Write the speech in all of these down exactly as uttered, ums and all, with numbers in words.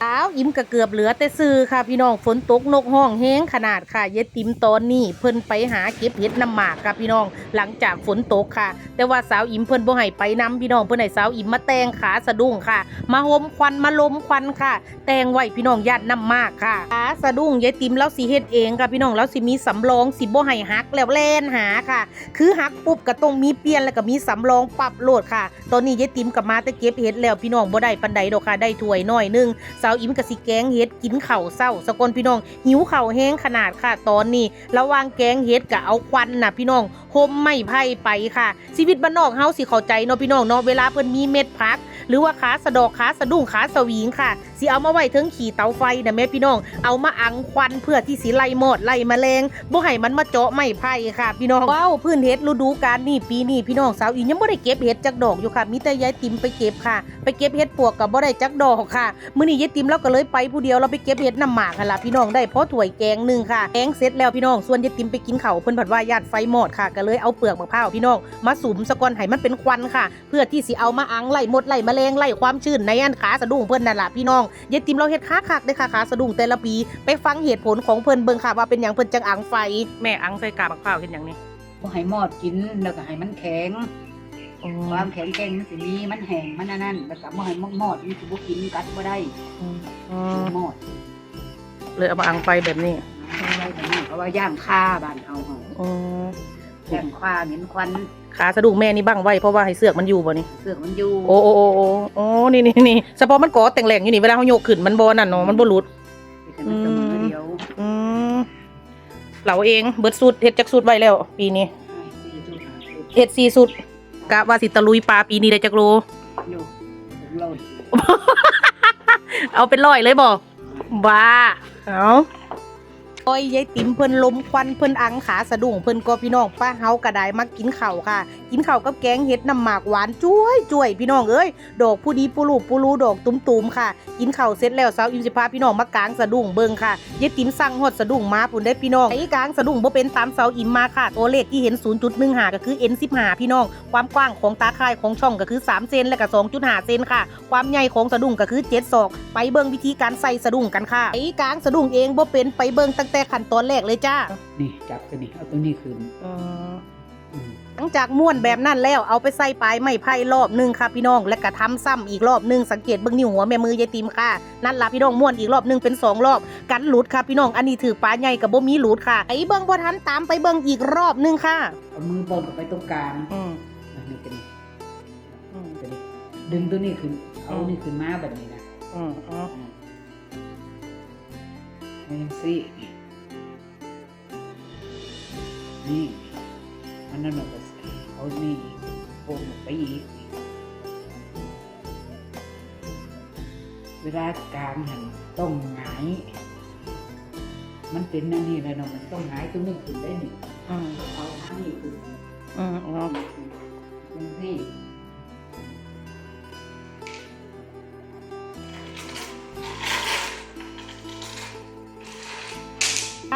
สาวอิ๋มก็เกือบเหลือแต่ซื่อค่ะพี่น้อง ฝนตกนกฮ้องแฮงขนาดค่ะ ยายติ๋มตอนนี้เพิ่นไปหาเก็บเห็ดน้ำหมากค่ะพี่น้อง หลังจากฝนตกค่ะ แต่ว่าสาวอิ๋มเพิ่นบ่ให้ไปนำพี่น้อง เพิ่นให้สาวอิ๋มมาแต่งขาสะดุ้งค่ะ มาห่มควันมาลมควันค่ะ แต่งไว้พี่น้อง ย่านน้ำหมากค่ะ ขาสะดุ้งยายติ๋มลาวสิเฮ็ดเองค่ะพี่น้อง ลาวสิมีสำรอง สิบ่ให้หักแล้วแล่นหาค่ะ คือหักปุ๊บก็ต้องมีเปลี่ยน แล้วก็มีสำรองปั๊บโลดค่ะ ตอนนี้ยายติ๋มก็มาแต่เก็บเห็ดแล้วพี่น้อง บ่ได้ปานใดดอกค่ะ ได้ถ้วยน้อยหนึ่ง สาวอิ๋มก็สิแกงเห็ดกินข้าวเช้าซะก่อนพี่น้อง หิวข้าวแฮงขนาดค่ะ ตอนนี้ระหว่างแกงเห็ดก็เอาควันน่ะพี่น้อง ห่มไม้ไผ่ไปค่ะ ชีวิตบ้านนอกเฮาสิเข้าใจเนาะพี่น้องเนาะ เวลาเพิ่นมีเม็ดผัก หรือว่าขาสะดอก ขาสะดุ้ง ขาสวิงค่ะ สิเอามาไว้เทิงขี้เตาไฟน่ะแม่พี่น้อง เอามาอังควันเพื่อที่สิไล่มอดไล่แมลง บ่ให้มันมาเจาะไม้ไผ่ค่ะพี่น้อง ว้าว พื้นเห็ดฤดูกาลนี้ ปีนี้พี่น้อง สาวอิ๋มยังบ่ได้เก็บเห็ดจักดอกอยู่ค่ะ มีแต่ยายติ๋มไปเก็บค่ะ ไปเก็บเห็ดปวกก็บ่ได้จักดอกค่ะ มื้อนี้ยายติ๋มลาวก็เลยไปผู้เดียว ลาวไปเก็บเห็ดน้ำหมากหั่นล่ะพี่น้อง ได้พอถ้วยแกงหนึ่งค่ะ แกงเสร็จแล้วพี่น้อง ส่วนยายติ๋มไปกินข้าว เพิ่นผัดว่าย่านไฟมอดค่ะ ก็เลยเอาเปลือกมะพร้าวพี่น้อง มาสุมซะก่อน ให้มันเป็นควันค่ะ เพื่อที่สิเอามาอังไล่มดไล่แมลง ไล่ความชื้นในอันขาสะดุ้งเพิ่นนั่นล่ะพี่น้อง ยายติ๋มลาวเฮ็ดคักๆเด้อค่ะ ขาสะดุ้งแต่ละปี ไปฟังเหตุผลของเพิ่นเบิ่งค่ะ ว่าเป็นหยังเพิ่นจังอังไฟ แม่อังใส่กาบมะพร้าวเฮ็ดหยังนี่ บ่ให้มอดกิน แล้วก็ให้มันแข็ง อ๋อ ความแข็งแกร่งมันสิมี มันแห้ง มันอันนั้น แล้วก็บ่ให้มอด มันสิบ่กิน กัดบ่ได้ อืม อ๋อ มอด เลยเอามาอังไฟแบบนี้ อังไฟแบบนี้ เพราะว่าย่านคาบ้านเฮา อ๋อ ย่านคาเหม็นควัน ขาสะดุ้งแม่นี่บั้งไว้ เพราะว่าให้เสือกมันอยู่บ่นี่ เสือกมันอยู่ โอ้ โอ้ โอ้ โอ้ โอ้ นี่ นี่ นี่ เฉพาะมันก่อแต่งแหล่งอยู่นี่ เวลาเฮายกขึ้นมันบ่นั่นเนาะ มันบ่หลุด เฮ็ดให้มันเสมอเดียว อืม เหลาเองเบิดสุด เฮ็ดจักสุดไว้แล้ว ปีนี้ สี่สุด ห้าสุด เฮ็ดสี่สุด กะว่าสิตะลุยป่าปีนี้ได้จักโล โล ถึงโล เอาเป็นร้อยเลยบ่ บ้า เอา โอ้ย ยายติ๋มเพิ่นลมควัน เพิ่นอังขาสะดุ้ง เพิ่นก็พี่น้อง ป้าเฮาก็ได้มากินข้าวค่ะ กินข้าวกับแกงเห็ดน้ำหมากหวานจ้วยจ้วย พี่น้องเอ้ย ดอกผู้ดีปูรูปูรู ดอกตุ่มๆค่ะ กินข้าวเสร็จแล้ว สาวอิ๋มสิพาพี่น้องมากางสะดุ้งเบิ่งค่ะ ยายติ๋มสั่งฮอดสะดุ้งมาพุ้นเด้พี่น้อง ไอ้กางสะดุ้งบ่เป็นตามสาวอิ๋มมาค่ะ ตัวเลขที่เห็น ศูนย์จุดหนึ่งห้า ก็คือ เอ็น สิบห้า พี่น้อง ความกว้างของตาข่ายของช่องก็คือ สาม เซน และก็ สองจุดห้า เซนค่ะ ความใหญ่ของสะดุ้งก็คือ เจ็ด ศอก ไปเบิ่งวิธีการใส่สะดุ้งกันค่ะ ไอ้กางสะดุ้งเองบ่เป็น ไปเบิ่งตั้งแต่ขั้นตอนแรกเลยจ้า นี่จับตัวนี้ เอาตัวนี้ขึ้น อ๋อ อืม หลังจากม้วนแบบนั้นแล้ว เอาไปใส่ปลายไม้ไผ่รอบหนึ่งค่ะพี่น้อง และกะทำซ้ำอีกรอบหนึ่ง สังเกตเบิ่งนิ้วหัวแม่มือยายติ๋มค่ะ นั่นล่ะพี่น้อง ม้วนอีกรอบหนึ่งเป็นสองรอบ กันหลุดค่ะพี่น้อง อันนี้ถืกปลาใหญ่ก็บ่มีหลุดค่ะ ไอ้เบิ่งบ่ทัน ตามไปเบิ่งอีกรอบหนึ่งค่ะ เอามือป้อนเข้าไปตรงกลาง อืม อันนี้เป็น อืม เป็น ดึงตัวนี้ขึ้น เอา อืม นี่ขึ้นมาแบบนี้นะ อืม อืม อืม นี่สิ นี่ อันนั้นเราก็เอานี่โป่งไปอีก เวลากางหั่นต้องหงาย มันเป็นอันนี้แหละเนาะ มันต้องหงายตัวนี้ขึ้นได้นี่ อืม เอาอันนี้ขึ้น อืม อ๋อ จังซี่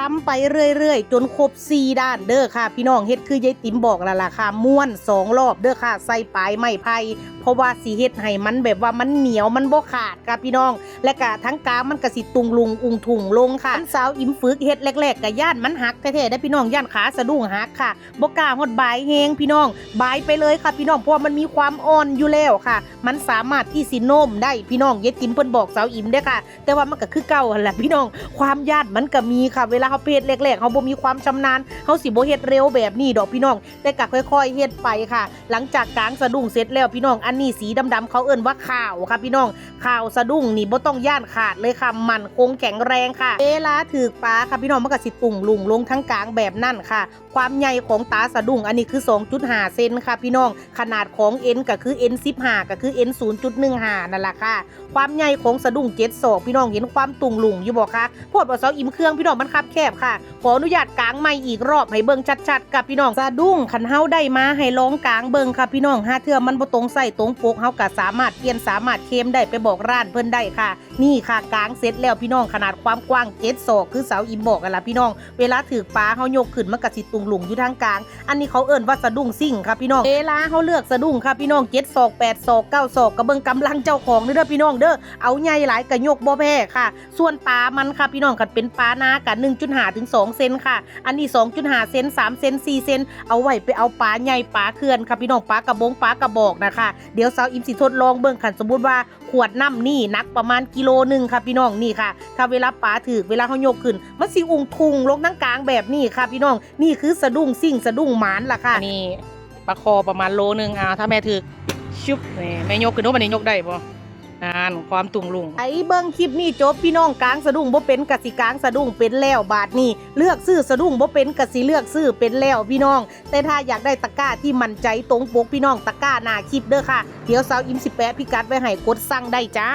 ทำไปเรื่อยๆ จนครบสี่ด้านเด้อค่ะ พี่น้อง เฮ็ดคือยายติ๋มบอกแล้วล่ะค่ะ ม้วนสองรอบเด้อค่ะ ใส่ปลายไม้ไผ่ เพราะว่าสิเฮ็ดให้มันแบบว่ามันเหนียว มันบ่ขาดค่ะพี่น้อง และกะทั้งกลางมันกะสิตุงลุงอุงถุงลงค่ะ สาวอิ๋มฝึกเฮ็ดแรกๆ กะย่านมันหักแท้ๆ เด้อพี่น้อง ย่านขาสะดุ้งหักค่ะ บ่กล้าฮอดบายแฮงพี่น้อง บายไปเลยค่ะพี่น้อง เพราะว่ามันมีความอ่อนอยู่แล้วค่ะ มันสามารถที่สิโน้มได้พี่น้อง ยายติ๋มเพิ่นบอกสาวอิ๋มเด้อค่ะ แต่ว่ามันก็คือเก่าหั่นแหละพี่น้อง ความย่านมันก็มีค่ะ เวลาเฮาไปเฮ็ดแรกๆ เฮาบ่มีความชำนาญ เฮาสิบ่เฮ็ดเร็วแบบนี้ดอกพี่น้อง แต่ก็ค่อยๆ เฮ็ดไปค่ะ หลังจากกางสะดุ้งเสร็จแล้วพี่น้อง อันนี้สีดำๆ เขาเอิ้นว่าข่าวค่ะพี่น้อง ข่าวสะดุ้งนี่บ่ต้องย่านขาดเลยค่ะ มั่นคงแข็งแรงค่ะ เวลาถืกปลาค่ะพี่น้อง มันก็สิตุ่งลุงลงทั้งกลางแบบนั้นค่ะ ความใหญ่ของตาสะดุ้งอันนี้คือ สองจุดห้า เซนค่ะพี่น้อง ขนาดของเอ็นก็คือ เอ็น สิบห้า ก็คือ เอ็น ศูนย์จุดหนึ่งห้า นั่นล่ะค่ะ ความใหญ่ของสะดุ้งเจ็ดศอก พี่น้องเห็นความตุ่งลุงอยู่บ่คะ โพดบ่สาวอิ๋ม เครื่องพี่น้องมันคับแคบค่ะ ขออนุญาตกางใหม่อีกรอบให้เบิ่งชัดๆ กับพี่น้อง สะดุ้งคันเฮาได้มาให้ลองกางเบิ่งค่ะพี่น้อง หาเทื่อมันบ่ตรงไซส์ตรงปก เฮาก็สามารถเปลี่ยนสามารถเคลมได้ ไปบอกร้านเพิ่นได้ค่ะ นี่ค่ะ กางเสร็จแล้วพี่น้อง ขนาดความกว้างเจ็ดศอก คือสาวอิ๋มบอกหั่นล่ะพี่น้อง เวลาถืกปลาเฮายกขึ้นมันก็สิตุ่ง ลุงอยู่ทางกลาง อันนี้เขาเอิ้นว่าสะดุ้งซิ่งค่ะพี่น้อง เวลาเขาเลือกสะดุ้งค่ะพี่น้อง เจ็ดศอก แปดศอก เก้าศอก ก็เบิ่งกำลังเจ้าของเด้อพี่น้องเด้อ เอาใหญ่หลายก็ยกบ่แพ้ค่ะ ส่วนปลามันค่ะพี่น้อง คันเป็นปลานาก็ หนึ่งจุดห้า ถึง สอง เซนค่ะ อันนี้ สองจุดห้า เซน สาม เซน สี่ เซน เอาไว้ไปเอาปลาใหญ่ปลาเขื่อนค่ะพี่น้อง ปลากระบงปลากระบอกนะคะ เดี๋ยวสาวอิมสิทดลองเบิ่ง คันสมมุติว่าขวดน้ำนี่หนักประมาณกิโลหนึ่งค่ะพี่น้อง นี่ค่ะ ถ้าเวลาปลาถืก เวลาเขายกขึ้น มันสิอุ้งทุงลงทางกลางแบบนี้ค่ะพี่น้อง นี่คือสะดุ้งซิ่งสะดุ้งหมานล่ะค่ะ อันนี้ปลาคอประมาณโลหนึ่ง อ่า ถ้าแม่ถืก ชึบ นี่ แม่ยกขึ้นดู มันนี่ยกได้บ่ นั่น ความตุงลุง ไอ้เบิ่งคลิปนี้จบพี่น้อง กางสะดุ้งบ่เป็นกะสิกางสะดุ้งเป็นแล้ว บาดนี้เลือกซื้อสะดุ้งบ่เป็นกะสิเลือกซื้อเป็นแล้วพี่น้อง แต่ถ้าอยากได้ตะกร้าที่มั่นใจตรงปกพี่น้อง ตะกร้าหน้าคลิปเด้อค่ะ เดี๋ยวสาวอิมสิแปะพิกัดไว้ให้ กดสั่งได้จ้า